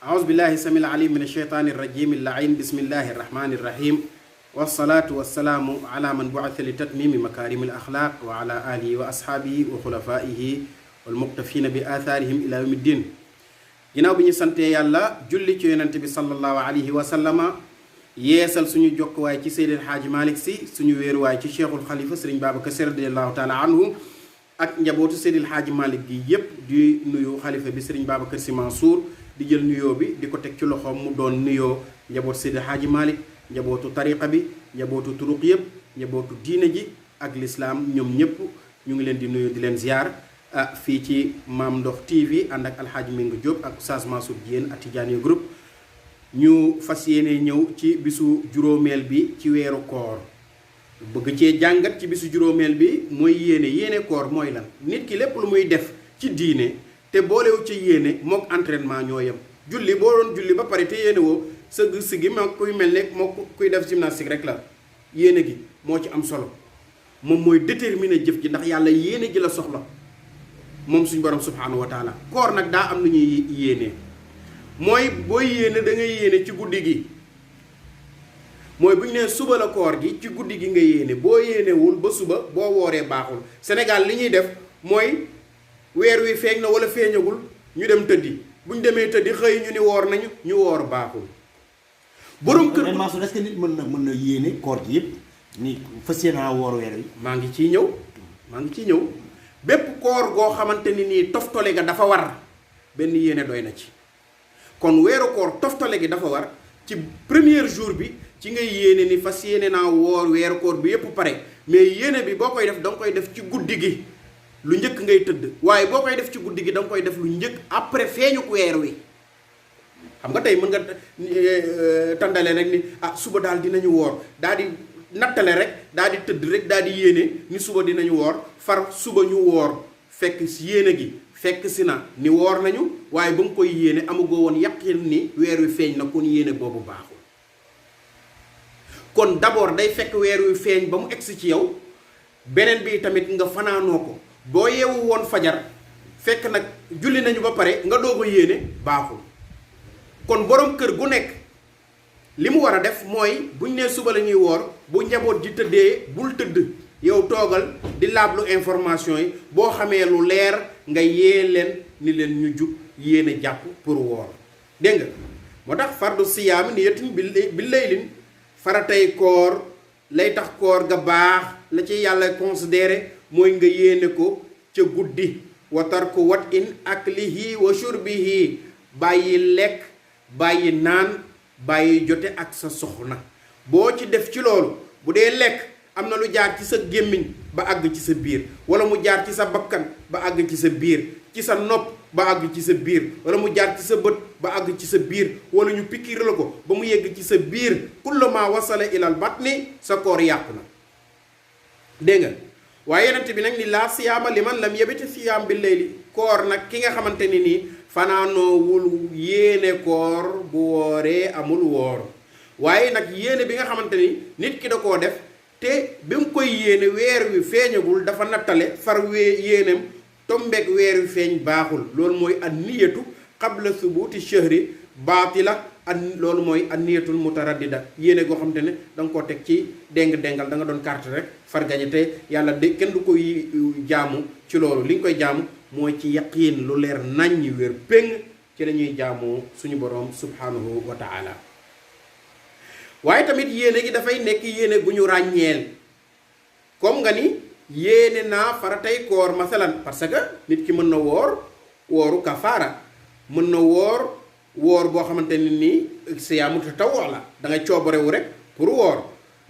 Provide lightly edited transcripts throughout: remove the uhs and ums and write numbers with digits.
أعوذ بالله السميع العليم من الشيطان الرجيم اللعين بسم الله الرحمن الرحيم والصلاة والسلام على من بعث لتتميم مكارم الأخلاق وعلى آله وأصحابه وخلفائه والمقتفين بآثارهم إلى يوم الدين. ginnaaw bi ñu santee yàlla julli ci yonent bi sallallahu alayhi wa sallama yeesal suñu jokkuwaay ci Seydil Hadji Malick Sy suñu wéeruwaay ci Cheikhul Khalifa Serigne Babacar Sy radiyallahu taala anhu ak njabootu Seydil Hadji Malick gi yépp di nuyu xalifa bi Serigne Babacar Sy Mansour di jël nuyoo bi di ko teg ci loxoom mu doon nuyoo njabootu Seydil Hadji Malick njabootu tariqa bi njabootu turuq yépp njabootu diine ji ak lislaam ñoom ñépp ñu ngi leen di nuyu di leen ziar fii ci Maam Ndokh TV ànd ak alxaaji Mingu Diop ak Oustaz Mansour Diène ak Tidiane groupe ñu fas yéene ñëw ci bisu juróomeel bi ci weeru koor bëgg cee jàngat ci bisu juróomeel bi mooy yéene koor mooy lan. nit ki lépp lu muy def ci diine te boolewu ci yéene mook entraînement ñoo yem. julli boo doon julli ba pare te yéene woo sëgg sigi moo kuy mel ne moo kuy def gymnastique rek la. yéene gi moo ci am solo moom mooy déterminer jëf ji ndax yàlla yéene ji la soxla moom suñu borom subhanahu wa taala. koor nag daa am lu ñuy yéene mooy booy yéene da ngay yéene ci guddi gi mooy bu ñu nee suba la koor gi ci guddi gi nga yéene boo yéenewul ba suba boo wooree baaxul. Sénégal li ñuy def mooy weer wi feeñ na wala feeñagul ñu dem tëddi bu ñu demee tëddi xëy ñu ni woor nañu ñu woor baaxul. borom kër est-ce que nit mën na yéene koor gi yëpp ni fas yéenaa woor weer wi. maa ngi ciy ñëw bépp koor goo xamante ni nii toftale ga dafa war benn yéene doy na ci. kon weeru koor toftale gi dafa war ci premier jour bi ci ngay yéene ni fas yéene naa woor weeru koor bi yépp pare mais yéene bi boo koy def danga koy def ci guddi gi lu njëkk ngay tëdd waaye boo koy def ci guddi gi danga koy def lu njëkk après feeñu weer wi. xam nga tey mën nga tàndale rek ni suba daal dinañu woor daal di nattale rek daal di tëdd rek daal di yéene ni suba dinañu woor far suba ñu woor fekk si yéene gi fekk si na ni woor nañu waaye ba nga koy yéene amagoo woon yaqin ni weer wi feeñ na kon yéene boobu baaxul. kon d'abord day fekk weer wi feeñ ba mu egsi ci yow beneen bi tamit nga fanaanoo ko boo yeewu woon fajar fekk nag julli nañu ba pare nga doog a yéene baaxul. kon borom kër gu nekk li mu war a def mooy buñ nee suba la ñuy woor bu njaboot di tëddee bul tëdd yow toogal di laablu information yi boo xamee lu leer nga yee leen ni leen ñu jug yéene jàpp pour woor. dégg nga moo tax fardu siyaam niyatin bi laylin faratay koor lay tax koor ga baax la ci yàlla considéré mooy nga yéene ko ca guddi wa tarku wat in aklihi wa shurbihi bàyyi lekk bàyyi naan bàyyi jote ak sa soxna. boo ci def ci loolu bu dee lekk am na lu jaar ci sa gémmiñ ba àgg ci sa biir wala mu jaar ci sa bakkan ba àgg ci sa biir ci sa nopp ba àgg ci sa biir wala mu jaar ci sa bët ba àgg ci sa biir wala ñu pikiir la ko ba mu yegg ci sa biir kullama wasala ilal batni sa koor yàqu na. dégg nga waaye yonent bi nag ni laa siyaama liman lam yabiti siyaam bil layli koor nag ki nga xamante ni nii fanaanoowul yéene koor bu wooree amul woor. waaye nag yéene bi nga xamante ni nit ki da koo def te bi mu koy yéene weer wi feeñagul dafa nattale far yéeneem tombeek weer wi feeñ baaxul. loolu mooy an niyatu qabla subuti shahri baatila loolu mooy an niyatul mutaraddida yéene goo xamante ne da nga koo teg ci déng-déngal da nga doon carte rek far gañe te yàlla de kenn du koy jaamu ci loolu li nga koy jaamu mooy ci yaqiin lu leer naññi wér péng ci la ñuy jaamoo suñu boroom subhanahu wa taala. waaye tamit yéene gi dafay nekk yéene gu ñu ràññeel comme nga ni yéene naa faratay koor masalan parce que nit ki mën na wooru kafaara mën na woor boo xamante ne nii siyaamu tatawwu la da ngay coobarewu rek pour woor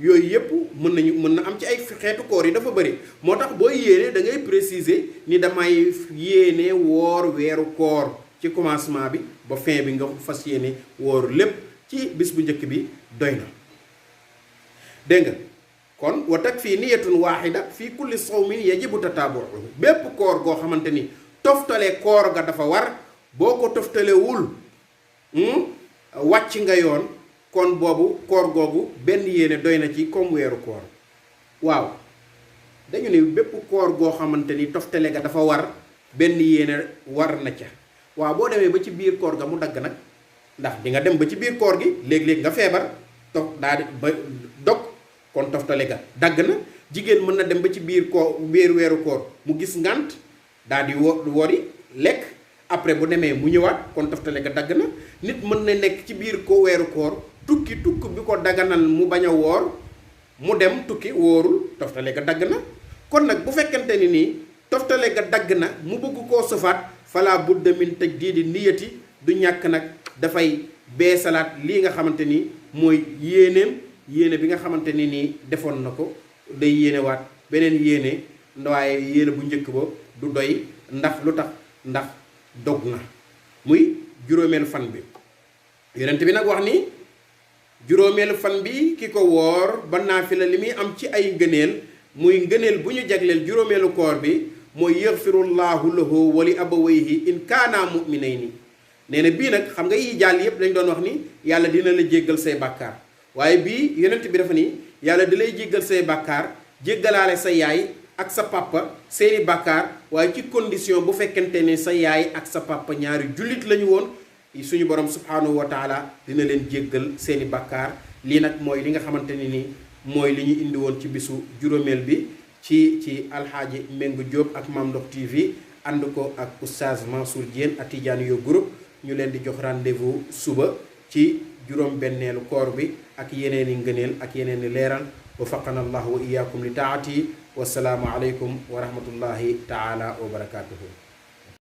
yooyu yëpp mën na am ci ay xeetu koor yi dafa bëri. moo tax booy yéene da ngay préciser ni damay yéene woor weeru koor ci commencement bi ba fin bi nga fas yéene woor lépp ci bis bu njëkk bi doy na. dégg nga kon wa takfi niyatun waaxida fii kulli sawmin yajibu tataabu'uhu bépp koor goo xamante ni toftale koor ga dafa war boo ko toftalewul wàcc nga yoon. kon boobu koor googu benn yéene doy na ci comme weeru koor. waaw dañu ne bépp koor goo xamante ni toftale ga dafa war benn yéene war na ca. waaw boo demee ba ci biir koor ga mu dagg nag ndax di nga dem ba ci biir koor gi léeg-léeg nga feebar toog daal di ba dog kon toftale ga dagg na. jigéen mën na dem ba ci biir weeru koor mu gis ngànt daal di wori lekk après bu demee mu ñëwaat kon toftale ga dagg na. nit mën na nekk ci biir weeru koor tukki bi ko daganal mu bañ a woor mu dem tukki wóorul toftale ga dagg na. kon nag bu fekkente ni nii toftale ga dagg na mu bëgg koo sofaat fala budda min tajdiidi niyati du ñàkk nag dafay beesalaat lii nga xamante ni mooy yéene bi nga xamante ni nii defoon na ko day yéenewaat beneen yéene waaye yéene bu njëkk ba du doy ndax lu tax ndax dog na muy juróomeelu fan bi yonent bi nag wax ni juróomeelu fan bi ki ko woor ba naafila li muy am ci ay ngëneel muy ngëneel bu ñu jagleel juróomeelu koor bi mooy yaxfirullahu lahu wa li abawayhi in kaana mu'minayni nee na bii nag xam nga yi jàll yépp dañ doon wax ni yàlla dina la jéggal say bàkkaar waaye bii yonent bi dafa ni yàlla di lay jéggal say bàkkaar jéggalaale sa yaay ak sa papa seeni bàkkaar waaye ci condition bu fekkente ne sa yaay ak sa papa ñaari jullit lañu woon suñu borom subhanahu wa taala dina leen jéggal seeni bàkkaar lii nag mooy li nga xamante ne ni mooy li ñu indi woon ci bisu juróomeel bi ci alxaaji Mbengue Diop ak Mame Ndokh TV ànd ko ak oustaz Mansour Diène ak Tidiane Yo groupe ñu leen di jox rendez-vous suba ci juróom benneelu koor bi ak yeneen i ngëneel ak yeneen i leeral wafaqana allahu wa iyaakum li taati wasalaamu aleykum wa rahmatullahi taala wa barakatuhu